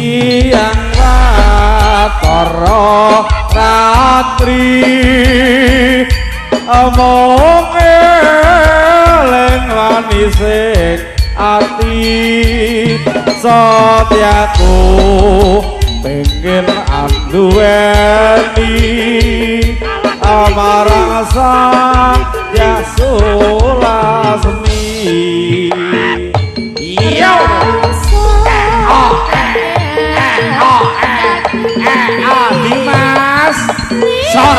Siang watara ratri omong eling manising ati setyaku pengen anduweni amarang Satya Sulasmi. Yo O E O E E O Dimas Sor.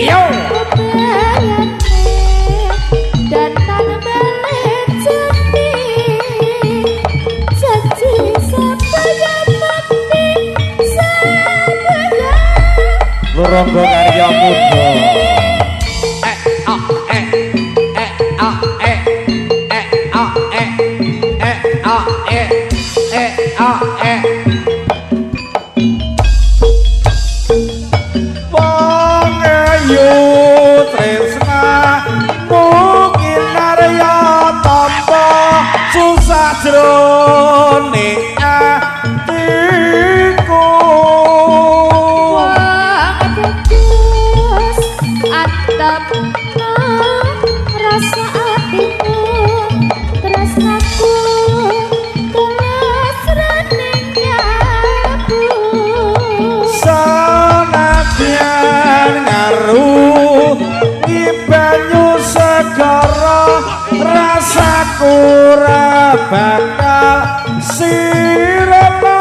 Yo. Ronggo Karya Muda. E A E E A E E A E E A E E A E. Wong ayu tresna mungkin arya tampa susah jroning atiku. Rasa atiku tresnaku tulus rening nyabu Senadyan ngaru banyu segara rasaku ora bakal sirna.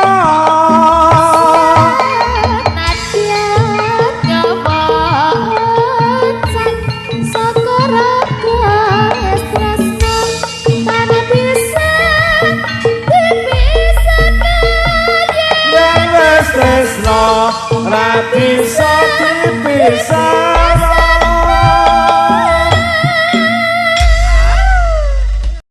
Senadyan nyawa saka raga tresna tan bisa dipisahke. Yen wis tresna ra bisa dipisahke.